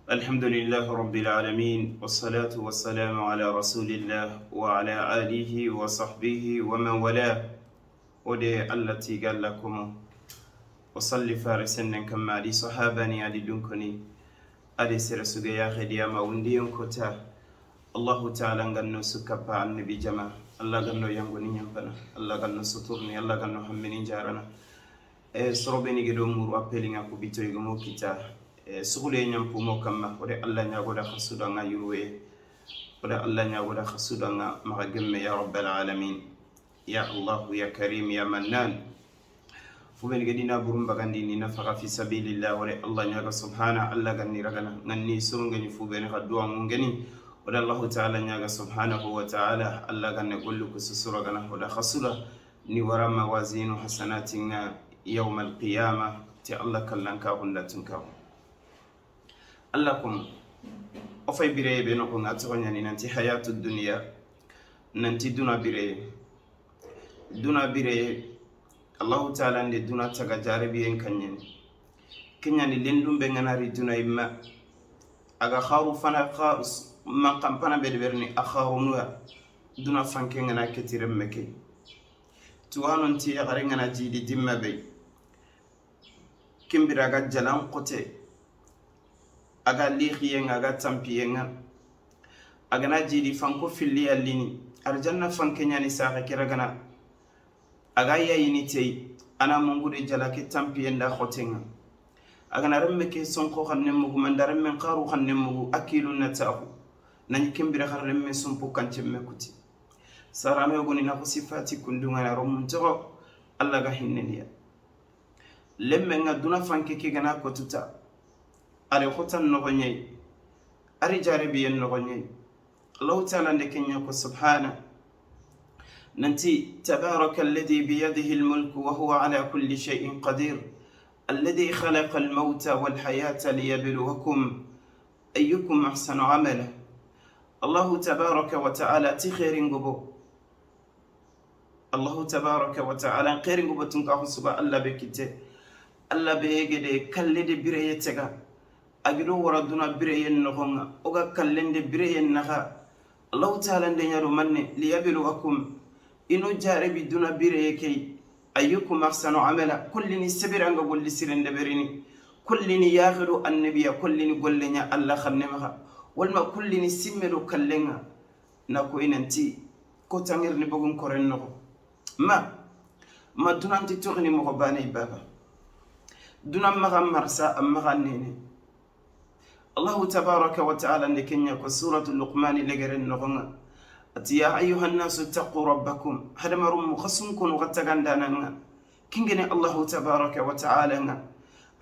الحمد لله رب العالمين، والصلاة والسلام على رسول الله وعلى آله وصحبه ومن والاه. ودي التي قال لكم وصلي فارسن كما دي صحابني ادي دنكني ادي سرسوغ يا خديا ما ونديون كوتا. الله تعالى غنو سكبا النبي جما الله غنو يانغوني نيامبنا، الله غنو سطورني، الله غنو همني جارنا. Sorobeni gedo muru apelinga ko bito igomo kita sugule ñampumo kamma. Ode Allah ñagoda khasudanga yuruwe, ode Allah ñagoda khasudanga maxa gemme, ya rabbal alamin, ya Allah, ya karim, ya mannan. Fubeni gedina burum bagandi ni nafaqa fi sabilillah. Ode Allah ñaga subhana Allah ganni ragana nganni sorongeni fubeni xa duwangu ngeni. Ode Allah taala ñaga subhanahu wa taala Allah ganne gollu ko susuragana, oda khasula ni wara mawazinu hasanatinga يوم القيامة. تي الله كلن كاهن لا تنكاهن الله كم أفاي بري بينكم أتغني ننتي حياة الدنيا، ننتي دونا بري دونا بري. الله تعالى ندي دونا تجارب ينكنين كنيا لندن بيننا دونا إما أجا خارو فنا خاص ما كم فنا بدبرني أخارونوا دونا فانكيننا كتير مكي tuwanon ti yagare ngana jidi dimma be kimbira ga jalan kote aga lixiyenga aga tampiyenga agana jidi fanko filli allini arjanna fanke ñani saxe keragana aga yayini tey ana mungude jalake tampiyenda xotenga agana remme ke sonko xanne mugu manda remme xaru xanne mugu a kilunna taxu nañi kimbira xa remme sumpu kancemme kuti sarano yogoni na ko sifati kundunga romun togo Allah ga hinneniya lemme nga duna fanke ke gana kotuta are khotan nogonye ari jarabi yen nogonye. Allah ta'ala nde kenya ko subhana nanti tabaraka alladhi biyadihi almulk wa huwa ala kulli shay'in qadir alladhi khalaqa almauta wal hayata liyabluwakum ayyukum ahsanu amala. Allah tabaraka wa ta'ala ti khairin gobo الله تبارك وتعالى خير غبتون كخصبا الله بكته الله بيغده كلده بريتغا اغدو وردنا بري نغونغا اوغا كلند بري نغا. الله تعالى نديرو من ليبلوكم انو جاربي دونا بري كي ايكم احسن عملا. كلني سبر انغا غولي سيرند بريني كلني ياخدو النبي كلني غولنيا الله خنمها والما كلني سيملو كلنغا نكو اننتي كوتانغير ني بوغون كورن نغو ما dunanti toxini moxo baney baba dunan maxa marsa a maxa nene. Allahu tabaraka wa taala nde kenya ko suratu luqmani legeren noxonga ati ya ayuha nnasu taqu rabbakum hadamarumu xa sunkonu xa tagandananga kingene. Allahu tabaraka wa taala nga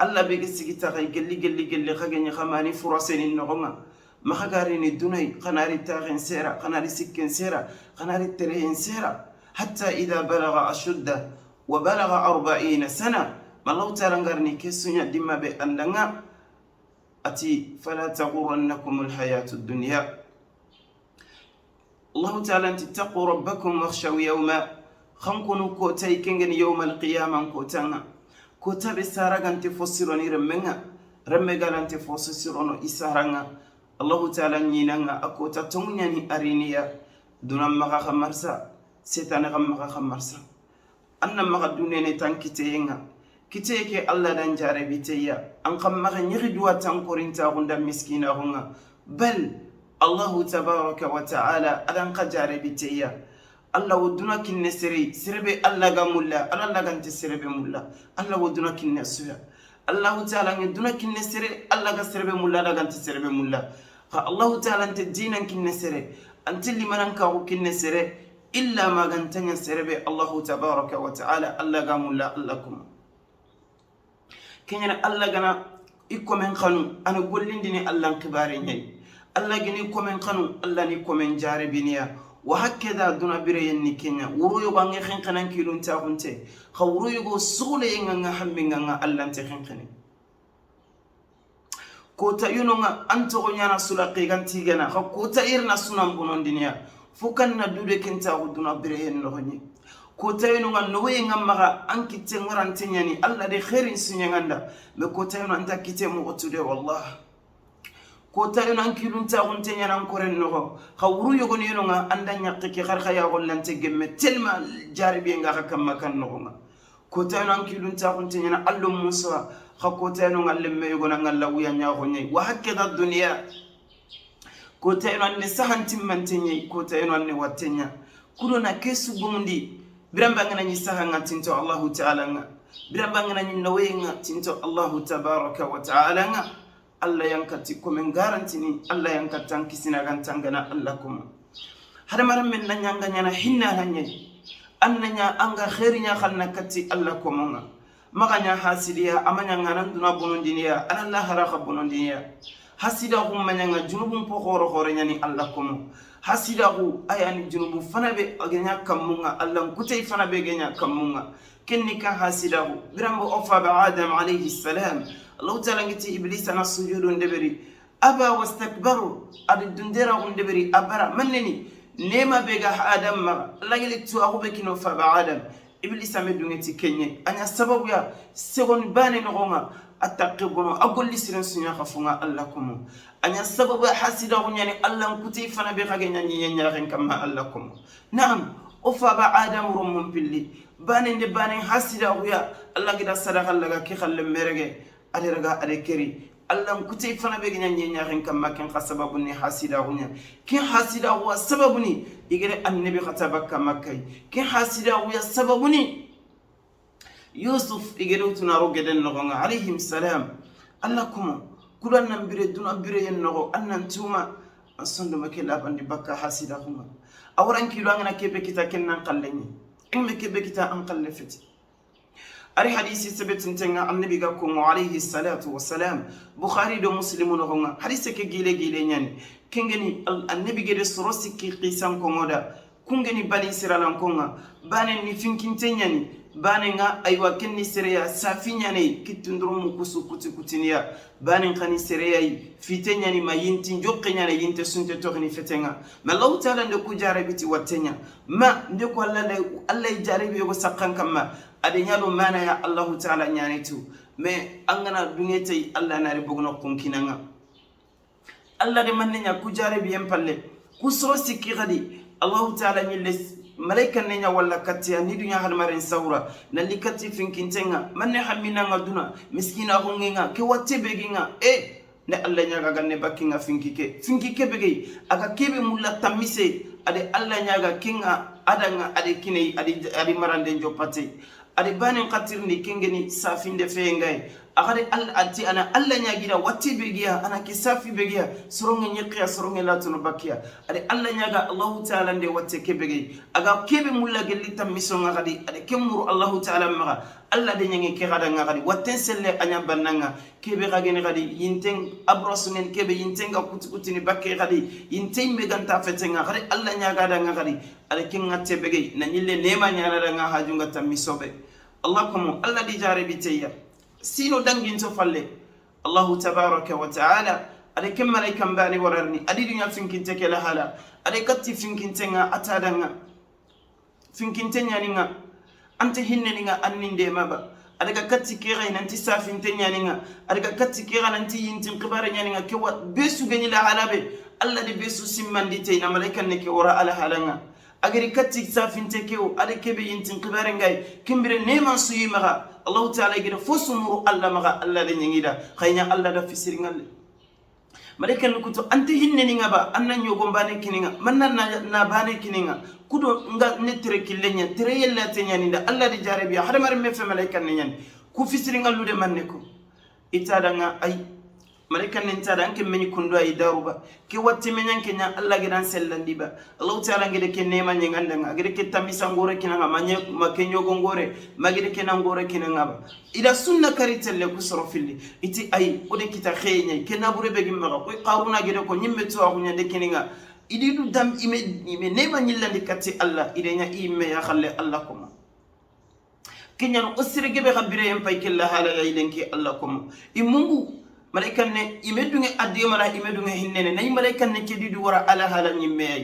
alla bege sigi taxay gelli gelli gelli xageñi xamani furasenin noxonga maxa garini dunay xanari taxen sera xanari sikken sera xanari terehen sera حتى إذا بلغ أشده وبلغ 40 سنة ما الله تعالى غرني كسونيا ديما بأندنا أتي فلا تغرنكم الحياة الدنيا. الله تعالى أنت اتقوا ربكم واخشوا يوما خنكونوا كوتاي كنغن يوم القيامة كوتانا كوتا بسارة أنت فسروني رمنا رمغال أنت فسرونو إسارنا. الله تعالى نينا أكوتا تونياني أرينيا دون مغا خمرسا setane xam maxa xam marsa anna maxa dunene tan kiteyenga kiteye ke Allah dan jarebi teya an xam maxa ñixi duwa tan korintaxunda miskinaxunga bal Allahu tabaraka wa taala adan xa jarebi teya Allah wo duna kinne sere serebe Allah ga mulla Allah laganti serebe mulla Allah wo duna kinne suya Allahu taala nge duna kinne sere Allah ga serebe mulla laganti serebe mulla xa Allahu taala nte dinan kinne sere ante limanan kaxu kinne sere إلا ما قنتني سربي الله تبارك وتعالى الله قام لا لكم كنا الله قنا إكم من خنو أنا أقول لندني الله كبارين الله جني إكم من خنو الله نيكم من جاربينيا وهكذا دون بريين نكنا وروي بانغ خن خنان كيلون تاونتي خوروي جو سولة ينعنا هم ينعنا الله أنت خن خني كوتا ينعنا أنتو غنيانا سولا قيغان تيجانا خو كوتا إيرنا سونام بنون دنيا fukan na dude kenta duna birehen noxoñe kotayeno nga noxoye nga maxa an kitte ŋarante ñani alla de xerin siñanganda mais kotayeno anta kite moxo tude wallah. Kota yon an kilun ta gunte nyana koren nogo xa wuru yogoni yonga anda nyakke ke xar xaya gollante gemme telma jaribi nga xa kamma kan nogonga. Kota yon an kilun ta gunte nyana allo musa xa kota yon ngallemme yogona ngalla wuya nya gonya wa hakada dunya. Kota yon an sahantim mantenye kota yon an watenya kudona kesu gumundi biramba ngana nyi sahanga tinto Allahu ta'ala nga biramba ngana nyi nawenga tinto Allahu tabaraka wa ta'ala nga. Allah yankati komen garantini Allah yankatan kisina gantangana Allah kuma hada maram men nanyanga nyana hinna hanye annanya anga khairinya khanna kati Allah kuma nga maganya hasidiya amanya ngana duna bonondiniya alla haraka bonondiniya hasida hu manyanga junubun po khoro khoro nyani Allah kuma hasida hu ayani junubu fana be agenya kamunga Allah kutay fana be genya kamunga kenni kan hasida hu birambo ofa ba Adam alayhi salam Allah ta'ala ngiti iblis ana sujudun deberi aba wastakbaru adi dundera gun deberi abara manneni nema bega Adam ma Allah gele tu akube kino fa ba Adam iblis ame dungeti kenye anya sababu ya segon bane no attaqibunu agolli siren sunya khafunga Allah kumu anya sababu hasida gunyani Allah kuti fana be khage nyanya nya kamma Allah kumu. Naam ofa ba Adam rumum pilli bane de bane hasida guya Allah gida sadaqa Allah ga ke khalle merege ale raga ale keri Allah kuti fana be nya nya kamma ken sababu ni hasida gunya ken hasida wa sababu ni igere annabi khatabaka makai ken hasida guya sababu ni Yusuf igere tunaro geden nogonga alayhim salam Allah kuma kulan nan bire duna bire yen nogo annan tuma sondo makela bandi bakka hasida kuma awran kilo ngana kebe kita kennan qallenni imme kebe kita an qalle fiti ari hadisi sebetin tenga annabi ga ko alayhi salatu wassalam Bukhari do Muslim nogonga hadisi ke gile gile nyani kengeni annabi gede sorosi ki qisan ko ngoda kungeni bani siralan konga banen ni finkinte nyani banenga aywa kenni sereya safinya ne kitundro mu kusu kuti kutiniya banen khani sereya fitenya ni mayinti jokkenya ne yinte sunte tokni fetenga ma Allah ta'ala nde ku jarabiti watenya ma nde ko Allah Allah jarabi yogo sakkan kamma ade nyalo mana ya Allah ta'ala nyanetu me angana dungete Allah na rebogno kunkinanga Allah de mannenya ku jarabi en palle ku so sikki gadi Allah ta'ala nyille malaika nenya walla katia ni dunya halmaren sawra nalli kati finkintenga manne hamina nga duna miskina hongenga ke watte beginga e ne Allah nyaga ganne bakinga finkike finkike begi aka kebe mulla tamise ade Allah nyaga kinga adanga ade kinei ade ade marande jopate ade banen katirni kengeni safinde fengai agade Allah ati ana Allah nyagira watte begiya ana ke safi begiya soronge nyeqiya soronge latuno bakiya ade Allah nyaga Allah ta'ala nde watte kebege aga kebe mulla gelli tamisonga gadi ade kemuru Allah ta'ala maga Allah de nyangi ke gada ngadi watten selle anya bannanga kebe gageni gadi yinten abrosungen kebe yinten ga kutukutini bakke gadi yinten meganta fetenga gadi Allah nyaga da ngadi ade kinga tebege na nyille nema nyana da nga hajunga tamisobe Allah komo Allah di jarabi teyya sino dangin to falle Allah tabaraka wa ta'ala ade kem malaikan bani wararni adi dunya finkinte kala hala ade katti finkintenga atadanga finkintenya ninga ante hinneninga anninde maba ade ka katti kera nanti safintenya ninga ade ka katti kera nanti yintin qibare nyaninga ke wat besu gani la halabe Allah de besu simmandi te na malaikan ne ke wara ala halanga agari katti safinte ke o ade kebe yintin qibare ngai kimbire neman suyi maga Allah ta'ala gida fosumuru Allah maga Allah de nyingida khaynya Allah da fisiringal malaikan nukuto ante hinneninga ba annan yogo bane kininga manna na bane kininga kudo nga ne tere killenya tere yella tenyani da Allah de jarabiya har mar me fe malaikan ne nyani ku fisiringal lude manne ko itada nga ay malaikan ne tada anke meni kundo ay daruba ke watti menyan kenya Allah gidan sellandi ba Allah ta'ala ngede ke nema nyinganda nga gede ke tamisa ngore kinanga manye makenyo gongore magede ke nangore kinanga ba ida sunna karitelle ku soro filli iti ay ode kita khenya ke nabure be gimma ko qaruna gede ko nyimme to akunya de kininga idi du dam ime ime nema nyillandi kati Allah idenya imme ya khalle Allah kuma kenya no osire gebe khabire en pay kella hala ya ilenki Allah kuma imungu malaikan ne imedunge adiyamara imedunge hinnene nay malaikan ne kedidu wara ala hala nyimme ay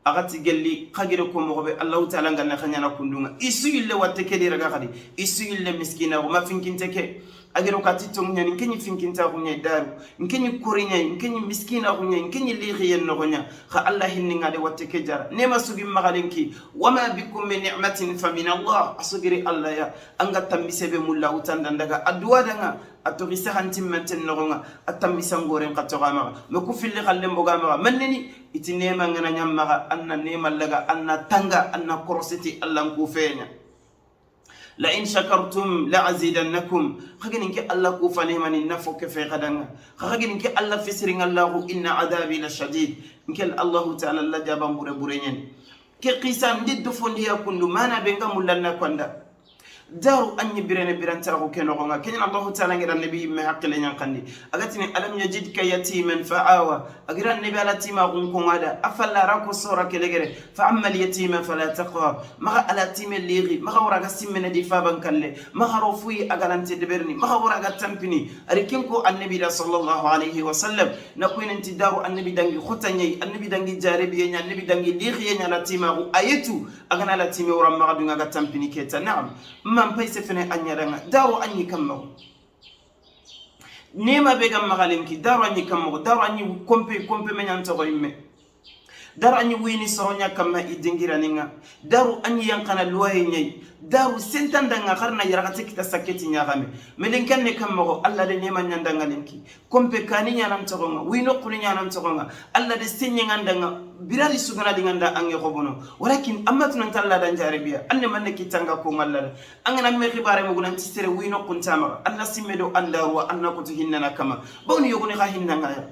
agati gelli khagire ko mogobe Allah ta'ala nganna khanyana kundunga isu yille watte kedi raga khadi isu yille miskina ko mafinkinte ke Agero kati tongnya ni kenyi finkinta kunya daru nkenyi korinya nkenyi miskina kunya nkenyi lixiyen nogonya kha Allah hinninga de watte ke jara nema sugi magalenki wama bikum min ni'matin fa min Allah asugiri Allah ya anga tambisebe mulla utanda daga adduwa danga atori sahantin menten nogonga atamisangoren qatoga me ku filli khallen boga maga manneni iti nema ngana nyammaga anna nema laga anna tanga anna korositi Allah ku feenya la in shakartum la azidannakum khaginin ke Allah ku fane mani nafo ke fe khadanga khaginin ke Allah fisirin Allah inna adabi la shadid inkel Allah ta'ala la jaban bure burenyen ke qisam diddu fondiya kundu mana benga mulanna kwanda daru anyi birene biranta ko keno gonga kenya Allah ta'ala ngira nabi me hakkile nyankandi agatini alam yajidka yatiman fa'awa agira nabi ala tima gon ko ngada afalla rako sora kelegere fa amma al yatima fala taqhar maga ala time liri maga wara ga simmene di faban kalle maga rofuyi agalante deberni maga wara ga tampini ari kenko annabi da sallallahu alayhi wa sallam na kuinanti daru annabi dangi khotanyai annabi dangi jarebi nya annabi dangi liri nya la tima go ayetu agana la time wara maga dunga ga tampini keta na'am man paise fene anyaranga daru anyi kammo nema be gam magalenki daru anyi kammo daru anyi kompe kompe menyanto ko imme daru anyi wini soronya kamma idingiraninga daru anyi yankana luwaye nyai daru sentandanga karna yaragate kita saketi nyagame melenkan ne kammo alla de nema nyandanga lenki kompe kani nyanam togonga wino kuni nyanam togonga alla de senyangandanga birari sugana dinganda ange khobono walakin amma tunan talla dan jarabiya anne manne kitanga ko ngalla angana me khibare mo gunan tisere wino kuntama alla simmedo andaruwa anna ko hinnana kama bawni yogoni kha hinnanga ya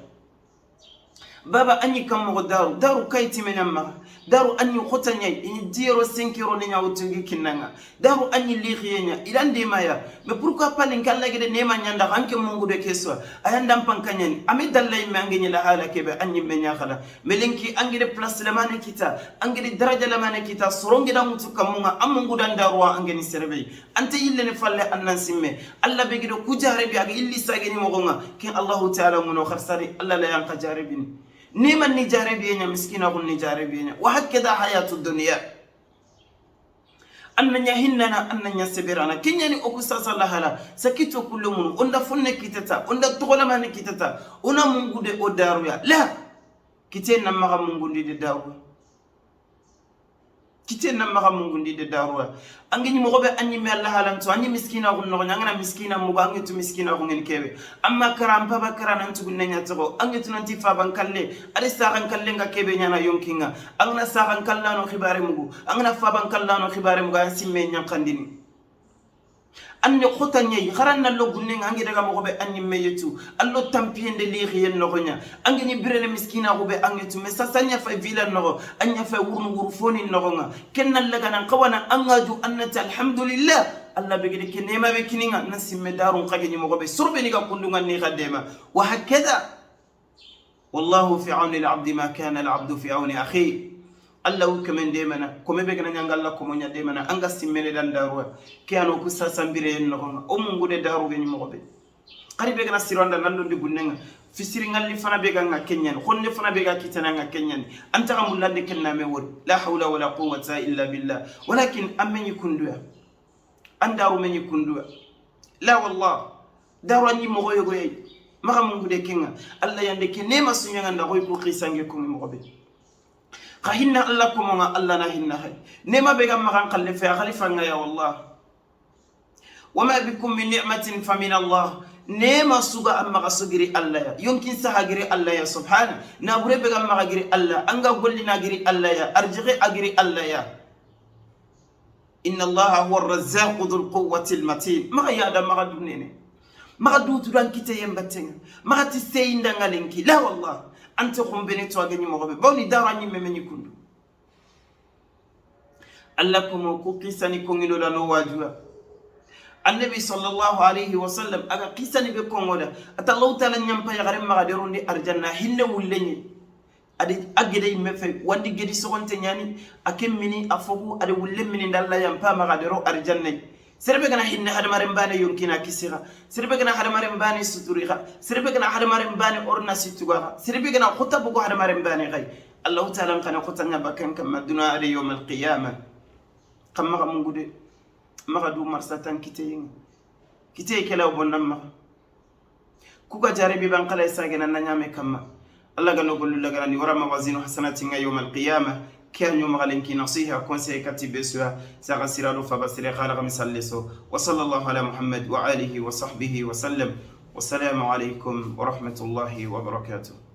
baba anyi kammo daru daru kayti menamma daru anyi khotanya ini diro 5 ni nyawtungi kinnanga daru anyi likhiyenya ilande maya mais pourquoi pas linkalla gede nema nyanda anke mungu de keswa ayanda pankanyani ami dalla imme ange la hala kebe anyi menya khala melinki angede place la mane kita angede daraja la mane kita sorongi da mutu kamunga amungu dan darwa ange ni serbe ante ille ne falle annan simme alla be gede kujare bi aga illi sageni mogonga kin Allah ta'ala muno kharsari alla la yanqa jarebini نيما نجاربينا مسكينة نجاربينا وهكذا حياة الدنيا أننا هننا أننا سبرانا كنياني أكساس الله لا سكتو كل من أندا فن كتتا أندا تغلى ما نكتتا أنا منقود أدارويا لا كتير نمغا منقود دارويا كتير نمغا منقود دارويا أنجني مغبى أني ما الله لا نتو أني مسكينة غنّا أنا مسكينة مغا أنجي تو مسكينة غنّي كيبي أما كرام بابا كرام أنتو غنّي نتو أنجي تو نتي فابان كله أري ساعن كله عن كيبي نيانا يومكينا أنا ساعن كله نو خباري مغو أنا فابان كله نو خباري مغا أنسي مين ينقندني anne khotanya kharanna lo gunne angi daga mo be anni meyetu allo tampien de lixiyen nogonya angi ni birene miskina go be angi tu mais sasanya fa villa nogo anya fa wurnu wuru foni nogonga kenna laga nan qawana angaju annata alhamdulillah alla be gede kenema be kininga nasimme darun qage ni mo be surbe ni ga kundunga ni khadema wa hakada wallahu fi auni al-abd ma kana al-abd fi auni akhi Allah kamen demana kome be gana nyangalla ko monya demana anga simmene dan daruwa ke ano ku sasambire en nogonga o mungude daru be ni mogobe qari be gana siranda nandondi gunnenga fisiri ngalli fana be ganga kenyan khonne fana be ga kitana nga kenyan anta amulande kenna me wori la hawla wala quwwata illa billah walakin ameni kunduya andaru meni kunduya la wallah daru anyi mogoyo goy maga mungude kenga Allah yande kenema sunyanga ndagoy ku khisange ko mi mogobe خهنا الله كمونا الله نهنا هاي نما بيجا مكان خلفة خلفة يا والله وما بكم من نعمة فمن الله نما سوغا أما غسغري الله يا يمكن سهغري الله يا سبحانه نابري بيجا مغري الله أنغا قولي نغري الله يا أرجعي أغري الله يا إن الله هو الرزاق ذو القوة المتين ما يا دم ما غدوني ما غدوت دان كيتي يمبتين ما غتسين دانغالينكي لا والله أنت قم بني تواجني مغربي بوني داراني ممني كندو الله كم كوكيساني كونيلو لانو واجوا النبي صلى الله عليه وسلم أجا كيساني بكونغولا أتلو تلا نيمبا يغرم مغادرون دي أرجنا هن ولني أدي أجدي مفي وندي جدي سكون تنياني أكيم مني أفوقو أدي ولم مني دللا ينبا مغادرو أرجنا serbe gana hinna hadamaren bane yonkina kisira serbe gana hadamaren bane suturiga serbe gana hadamaren bane orna situga serbe gana khota bugo hadamaren bane gay Allah ta'ala kana khota nya bakan kam maduna ari yawm al qiyamah kam ma mungude ma du marsatan kiteyin Kite kela bonnamma kuka jarabi ban kala isagena na nyame kamma. Allah gano gollu lagana ni wara mawazinu hasanati nga yawm alqiyama ke anyo magalenki nasiha conseil kati besuya saga sirado faba sire khalaqa misalle so. Wa sallallahu ala Muhammad wa alihi wa sahbihi wa sallam. Wassalamu alaikum wa rahmatullahi wa barakatuh.